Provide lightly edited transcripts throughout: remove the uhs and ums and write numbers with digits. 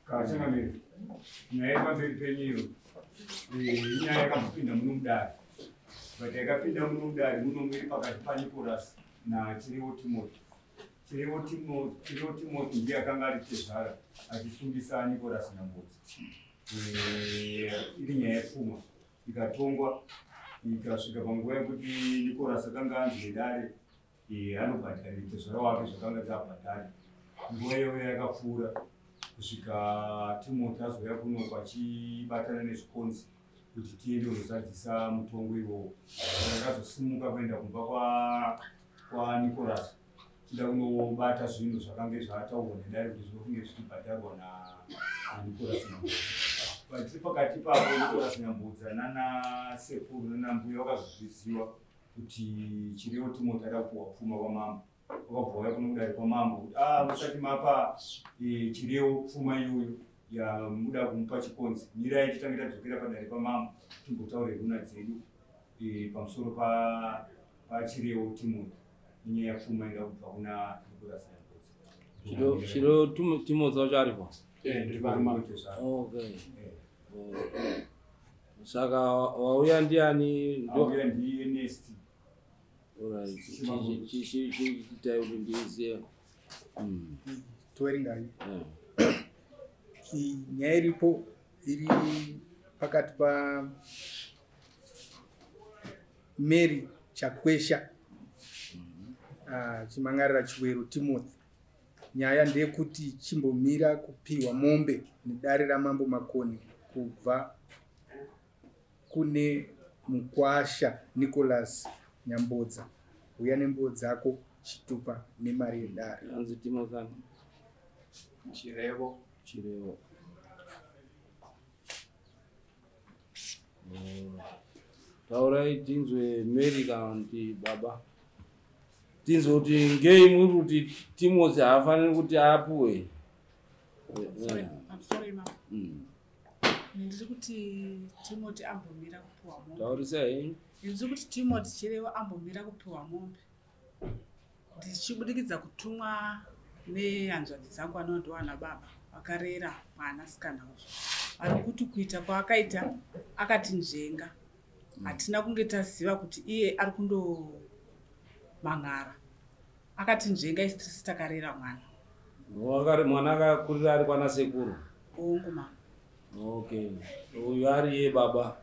Kachangamire, nyaya yepamberi penyu iyo inyaya yakambopinda muno mudare, but yakapinda muno mudare muno iri pakati paNicholas naChirevo Timothy. Chirevo Timothy ndiye akanga ari tezvara achisungisa Nicholas Nyambodzi. Iri nyaya yepfuma ikatongwa ikasvika panguva yekuti Nicholas akanga anzi nedare anobhadharira tezvara wake zvakanga dzabhadhari. Nguva iyoyo yakapfuura kusvika Timothy azouya kuno achibatana nezvikonzi kuti tiende kunozadzisa mutongo iwowo. Akazosimuka kuenda kumba kwaNicholas tida kunobata zvinhu zvakange zvataurwa nedare kuti zvinokunge zvichibhadharwa naNicholas Nyambudza. But pakati ipapo Nicholas Nyambudza nana sekuru nana mbuya vakazozviziva kuti Chirevo Timothy ada kupuwa pfuma kwamambo. Vakabva vauya kuno kudare kwamambo kuti musati mapa Chirevo pfuma iyoyo yamuda kumupa chikonzi, mirai titange tadzokera padare pamambo timbotaure runa dzedu pamusoro paChirevo Timothy nenyaya yepfuma ida kubva kuna Nicholas Nyambudza. Chirevo Timothy wacho aripo? Ndiri pano. Okay. Saka wauya ndiani? Wauya ndi Ernest. Alright. Chiitai kuti ndizive. Toverengai. Nyaya iripo iri pakati pa Mary Chakwesha Chimangarira Chiwero Timothy. Nyaya ndeyekuti chimbomira kupiwa mombe nedare raMambo Makoni kubva kune mukwasha Nicholas Nyambodza. Uya nembuo dzako, chitupa nemari yedare. Anzi Timothy ani? Chirevo. Chirevo. Taurai tinzwe Mary kana kuti baba. Tinzwe kuti ngei muri kuti Timothy haafaniri kuti apuwe. Sorry, I'm sorry, ma'am. Ndiri kuti Timothy ambomira kupiwa mombe. Taurisai. Ndiri kuti Timothy Chirevo ambomira kupiwa mombe. Ndichibudikidza kutumwa nehanzvadzi dzangu anondowana baba vakarera mwanasikana uyu. Ari kuti kuita kwaakaita akatinzvenga. Hatina kunge taziva kuti iye ari kundomang'ara. Akatinzvenga isi tisi takarera mwana. Mwana akakurira ari kwana sekuru. Hongu mama. Okay. Uyu ari iye baba.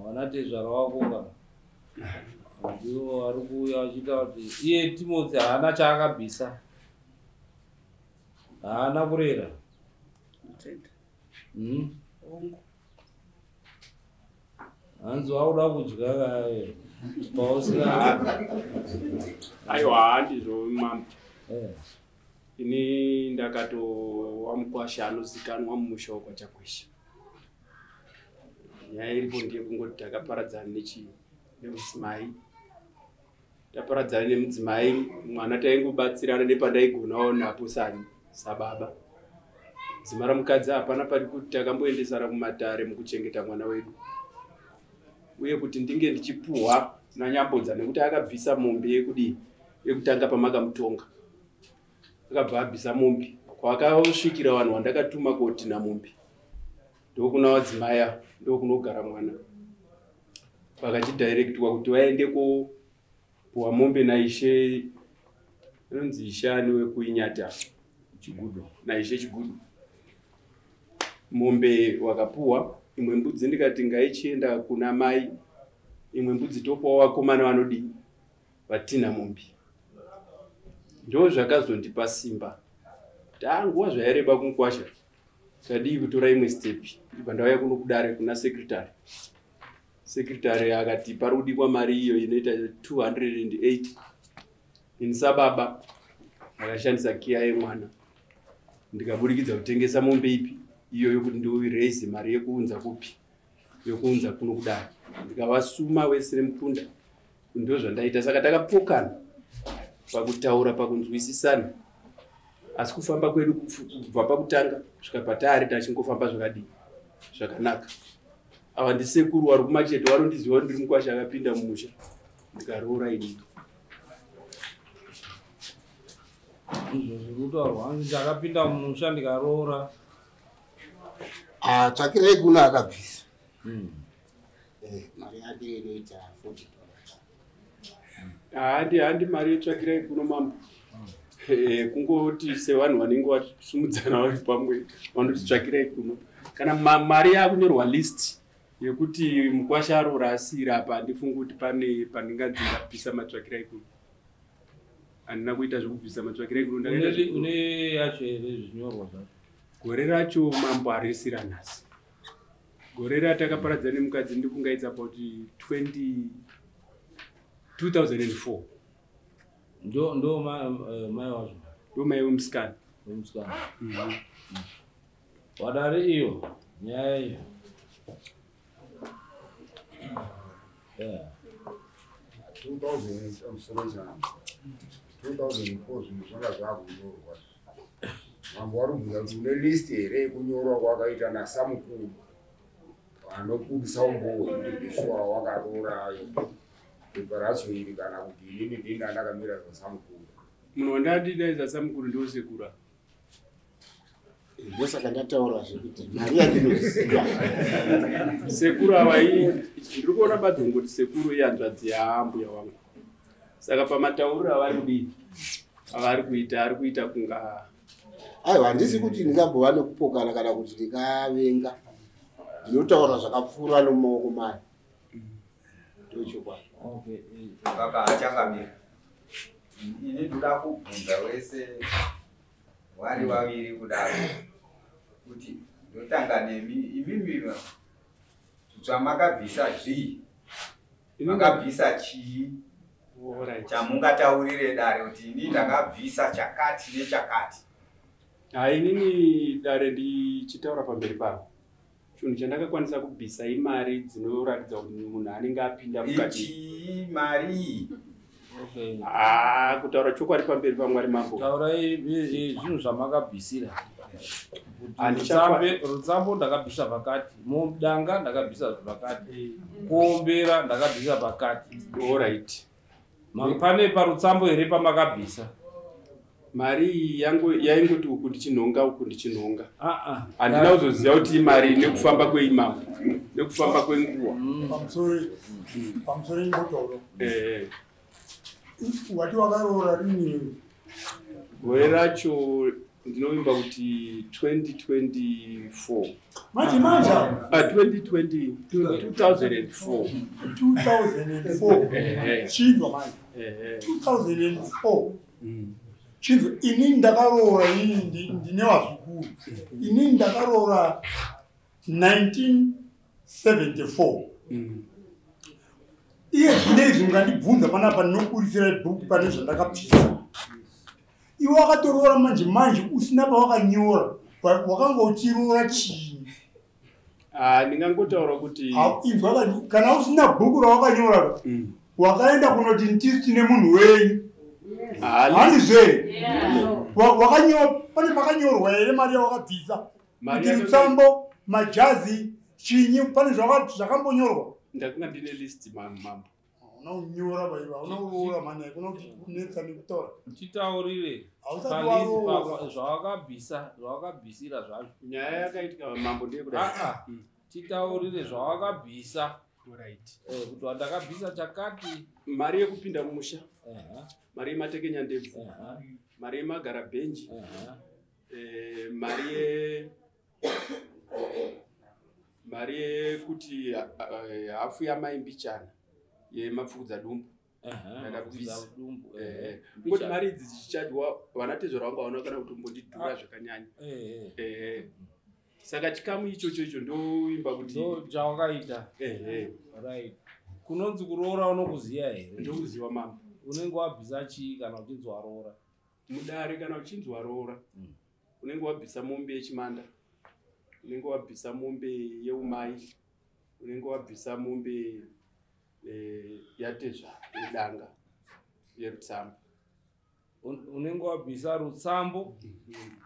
Vana tezvara wako ka. Ndiwo ari kuuya achiita kuti iye Timothy haana chaakabvisa. Haana kurera. Hongu. Hanzi wakuda kudya kaye. Pausina. Aiwa handizvo mambo. Ini ndakatowa mukwasha anozikanwa mumusha wekwaChakwesha. Nyaya iripo ndeyekungoti takaparadzana nemudzimai. Taparadzana nemudzimai, mwana taingobatsirana nepandaigonawo napo sani sababa. Dzimara mukadzi hapana pari kuti takamboendesana kumatare mukuchengeta mwana wedu. Uye kuti ndinge ndichipuhwa naNyambodza nekuti akabvisa mombe yekudii yekutanga pamakamutonga. Akabva abvisa mombe kwakasvikira vanhu vandakatuma kotina mombe. Ndokuna vadzimai ndokunogara mwana. Vakachidirectwa kuti vaende kopuwa mombe naishe inonzi Ishe ani wekuInyata Chigudo. Naishe Chigudo. Mombe wakapuwa, imwe mbudzi ndikati ngaichienda kuna mai, imwe mbudzi topawo vakomana vanodii vatina mombe. Ndo zvakazondipa simba. Tanguva zvaireba kumukwasha. Tadii kutora imwe step. Ndibva ndauya kuno kudare kuna secretary. Secretary akati pari kudikwa mari iyo inoita 208. Ini sababa akashandisa kiya yemwana. Ndikaburikidza kutengesa mombe ipi iyoyo kuti ndiiraise mari yekuunza kupi yokuunza kuno kudare. Ndikavasuma wese nemukunda. Ndo zvandaita. Saka takapokana pakutaura, pakunzwisisana. Asi kufamba kwedu kubva pakutanga kusvika patari tachingofamba zvakadii zvakanaka. Ava ndisekuru vari kumacheto vanondiziva kuti ndiri mukwasha akapinda mumusha ndikaroora inini. Izvo zviri kutaurwa hanzi ndakapinda mumusha ndikaroora. Ah, tsvakirai kuno akabvisa. Mari yake inoita $40. Handi mari yetsvakirai kuno mambo. Kungoti sevanhu vanenge vasumudzana vari pamwe vanoti tsvakirai kuno. Kana mari yakunyorwa list yekuti mukwasha aroora asira apa, handifungi kuti pane pandinganzi ndabvisa matsvakirai kuno. Handina kuita zvekubvisa matsvakirai kuno. Une yacho here zvinyorwa zvacho? Gore racho mambo harisira nhasi. Gore ratakaparadzana nemukadzi ndikungaidza about 2004. Ndo mai wacho? Ndo mai wemusikana. Wemusikana. Wadare iyo nyaya iyo. Yeah. 2004 zvinhu zvanga zvakunyorwa. Mambo warubvunza kuti une list here yekunyorwa kwakaita nasamukuru anobudisa umbowo hwekuti ndishuwa wakaroora pepa racho iri, kana kuti inini ndini ndakamira zvasamukuru. Munhu wandadidaidza samukuru ndosekura. Ndosaka ndataura zvekuti mari yandinoziva. Sekuru ava ndiri kuona badhongoti sekuru ihanzvadzi yaambuya wangu. Saka pamatauriro avari kudii avari kuita ari kuita kunga aiwa, handisi kuti ndingambova nekupokana kana kuti ndingavenga. Ndinotaura zvakapfuura nomumaoko mayo. Ndochokwadi. Okay. Baba achangamira. Ini ndoda kubvunza wese vari vaviri kudaro kuti ndotanga nemi imimi zvamakabvisa zvii? Makabvisa chii? Chamungataurire dare kuti ini ndakabvisa chakati nechakati. Inini dare ndichitaura pamberi paro. Chinhu chandakakwanisa kubvisa imari dzinoratidza kuti munhu anenge apinda mukati. Ichii mari? Okay. Kutaura chokwadi pamberi paMwari mambo. Taurai zvinhu zvamakabvisira. Rutsambo ndakabvisa pakati, mudanga ndakabvisa pakati, kuombera ndakabvisa pakati. Alright. Pane parutsambo here pamakabvisa? Mari yangu yaingoti uku ndichinhonga uku ndichinhonga. Handina kuzoziva kuti imari nekufamba kweimambo nekufamba kwenguva. Pamusoro ingotaura. Wati wakaroora rini? Gore racho ndinovimba kuti 2024. Manje manje? 2020 2004. 2004. Chinzwa manje. 2004. Chinzwa, ini ndakaroora ini ndine vazukuru. Ini ndakaroora 1974. Iye zvinezvi mukandibvunza panapa ndinokurisira bhuku pane zvandakabvisa. Iwe wakatoroora manje manje usina pawakanyora, wakanga uchiroora chii? Ndingangotaura kuti inzwa, kana usina bhuku rawakanyora wakaenda kunoti ndisu tine munhu wenyu. Handizve? Pane pakanyorwa here mari yawakabvisa? Kuti rutsambo, majazi, chinyi, pane zvakambonyorwa? Ndakanga ndine list mambo. Hauna kunyora baiva, hauna kuroora mani, haikona kunetsa nekutaura. Titaurire zvawakabvisa, zvawakabvisira zvacho. Nyaya yakaitika mambo ndeyekudai. Titaurire zvawakabvisa. Right. Kuti ndakabvisa chakati. Mari yekupinda mumusha. Mari yematekenya ndebvu. Mari yemagara bhenji. Mari yekuti hafu yamai mbichana yemapfukudza dumbu. Ndakabvisa. Ngoti mari idzi dzichichadyiwa vanatezvara vangu havana kana kutombondidhura zvakanyanya. Saka chikamu ichocho icho ndoimba kuti ndo chawakaita. Right. Kunonzi kuroora unokuziya here? Ndokuziva mama. Unenge wabvisa chii kana uchinzi waroora? Mudare kana uchinzi waroora unenge wabvisa mombe yechimanda, unenge wabvisa mombe yeumai, unenge wabvisa mombe yatezvara yedanga yerutsambo. Unenge wabvisa rutsambo,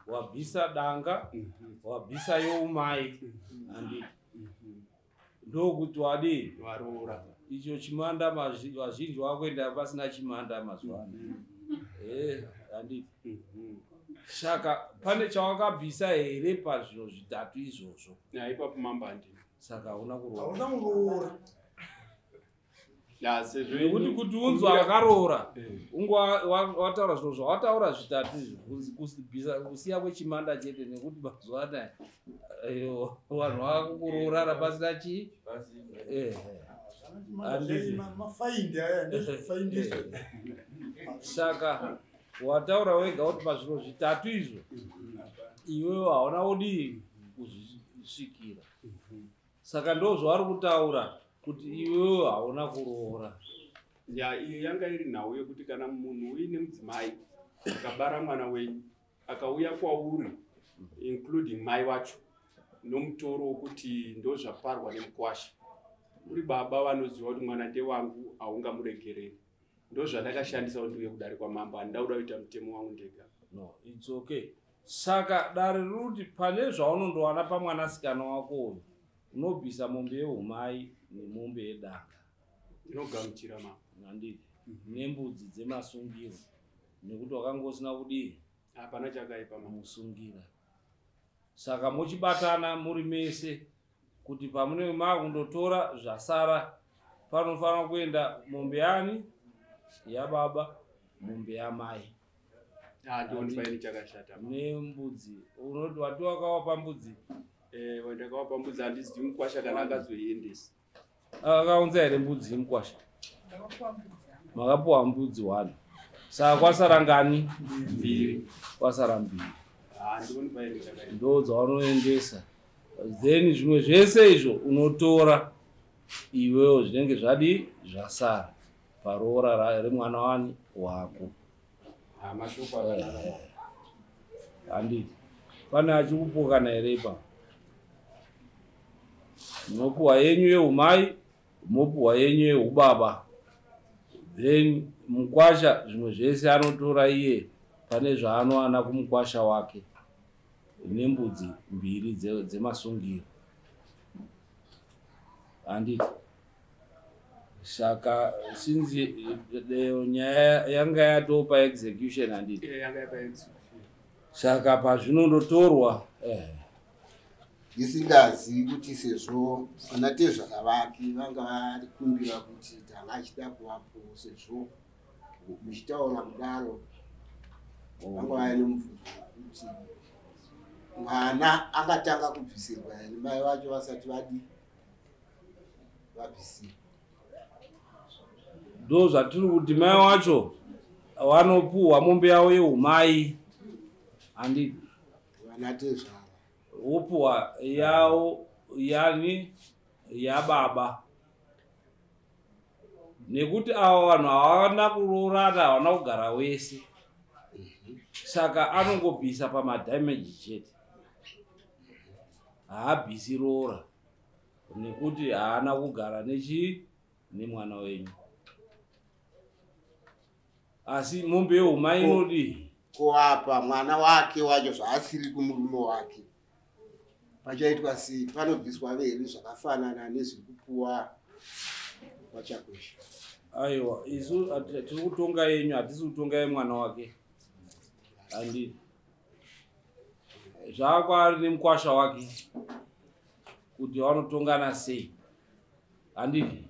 wabvisa danga, wabvisa youmai, handiti ndokuti wadii? Waroora. Icho chimanda vazhinji vakuenda pasina chimanda mazuva ano. Handiti. Saka pane chawakabvisa here pazviro zvitatu izvozvo? Ipapo mambo handina. Saka hauna kuroora. Hauna kuroora. Nekuti kuti unzwa akaroora unge wataura zviro zvawataura zvitatu izvi, kusiya kwechimanda chete, nekuti mazuva anaya vanhu vakukuroorana pasina chii. Mafaindi aya ndezvifaindiso. Saka wataura wega kuti pazviro zvitatu izvo iwewe hauna kudii kuzvisvikira. Saka ndo zvavari kutaura kuti iwewe hauna kuroora. Ya, iyo yanga iri nhau yekuti kana munhu uine mudzimai akabara mwana wenyu akauya kwauri including mai wacho nomutoro wokuti ndozvaparwa nemukwasha, uri baba vanoziva kuti mwana ndewangu, haungamuregereri. Ndozvandakashandisa kuti ndiuye kudare kwamambo, handida kuda kuita mutemo wangu ndega. No, it's okay. Saka dare riri kuti pane zvaunondowana pamwanasikana wako uyu, unobvisa mombe yeumai nemombe yedanga. Ndinogamuchira mambo. Handiti nembudzi dzemasungiro, nekuti wakanga usina kudii. Hapana chakaipa mambo. Musungira. Saka mochibatana muri mese kuti pamunenge makundotora zvasara panofanira kuenda mombe yani yababa, mombe yamai. Handioni paine chakashata. Nembudzi unoti wati wakawapa mbudzi? Ndakawapa mbudzi, handizivi mukwasha kana akazoiendesa. Akaunza here mbudzi mukwasha? Makapuwa mbudzi 1. Saka kwasara ngani? Mbiri. Kwasara mbiri. Handioni paine chakaipa. Ndo dzaunoendesa. Then zvimwe zvese izvo unotora iwewo zvinenge zvadi zvasara paroora remwana wani wako. Mashoko akanaka. Handiti pane achikupokana here ipapo? Munopuwa yenyu yeumai, mopuwa yenyu yeubaba. Then mukwasha zvimwe zvese anotora iye pane zvaanowana kumukwasha wake nembudzi mbiri dzemasungiro. Handiti saka since nyaya yanga yatopa execution, handiti yanga yapa execution. Saka pazvinondotorwa ndisingazivi kuti sezvo vana tezvara vake vanga varikumbira kuti tanga achida kuvapo, sezvo muchitaura kudaro vanga vaine mubvunzo wekuti mwana angatanga kubvisirwa here mai vacho vasati vadi vabvisirwa. Ndo zvatiri kuti mai wacho vanopuhwa mombe yavo yeumai, handiti vana tezvara wopuhwa yavo yani yababa, nekuti ava vanhu havana kuroorana, havana kugara wese, saka anongobvisa pamadhameji chete, haabvisi roora nekuti haana kugara nechii nemwana wenyu. Asi mombe yeumai inodii? Kuapa mwana wake wacho zvaasiri kumurume wake pachaitwa sei? Panobviswa veri zvakafanana nezviri kupuwa kwaChakwesha. Aiwa, isu tiri kutonga yenyu, hatisi kutonga yemwana wake. Handiti zvaakwaari nemukwasha wake kuti vanotongana sei, handiti?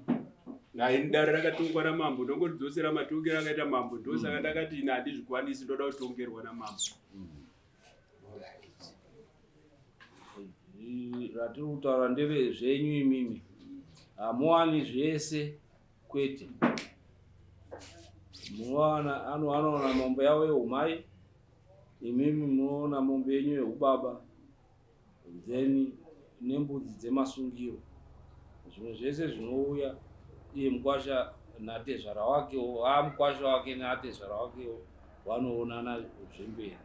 Ini dare rakatongwa namambo, ndongoridzosera matongero akaita mambo. Ndosaka ndakati ini handizvikwanisi, ndoda kutongerwa namambo. Ratiri kutaura ndevezvenyu imimi, hamuwani zvese kwete. Munowana anoona mombe yavo yeumai, imimi munoona mombe yenyu yeubaba, then nembudzi dzemasungiro. Zvimwe zvese zvinouya iye mukwasha natezvara wakewo, mukwasha wake natezvara wakewo vanoonana zvemberi.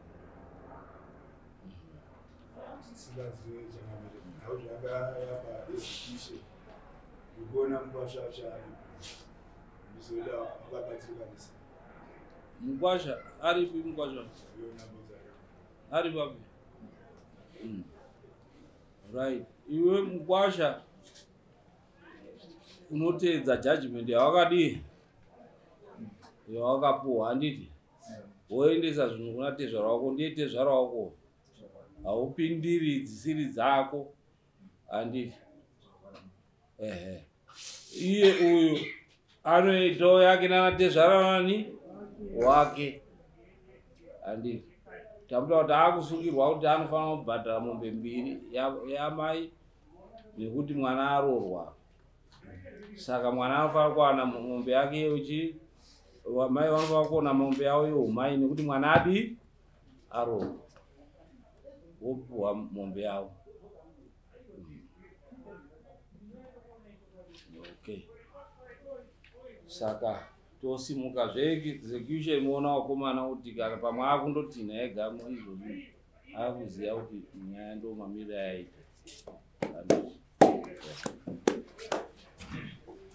Mukwasha aripi? Mukwasha ari papi? Right, iwe mukwasha unoteedza judgment yawakadii yawakapuhwa, handiti? Woendesa zvinhu kuna tezvara wako, ndiye tezvara wako. Haupindiri dzisiri dzako, handiti? Ehe, iye uyu anoitawo yake nana tezvara nani wake, handiti? Tamuta kuti akusungirwa kuti anofanira kubhadhara mombe mbiri yamai nekuti mwana aroorwa. Saka mwana anofanira kuwana mombe yake yeuchi, mai vanofanira kuona mombe yavo yeumai nekuti mwana adi aroorwa, wopuhwa mombe yavo. Okay, saka tosimuka zveexecution. Muona wakomana kuti kana pamwe akundotinha ega izvozvi, akuziva kuti nyaya ndo mamiriro ayaita.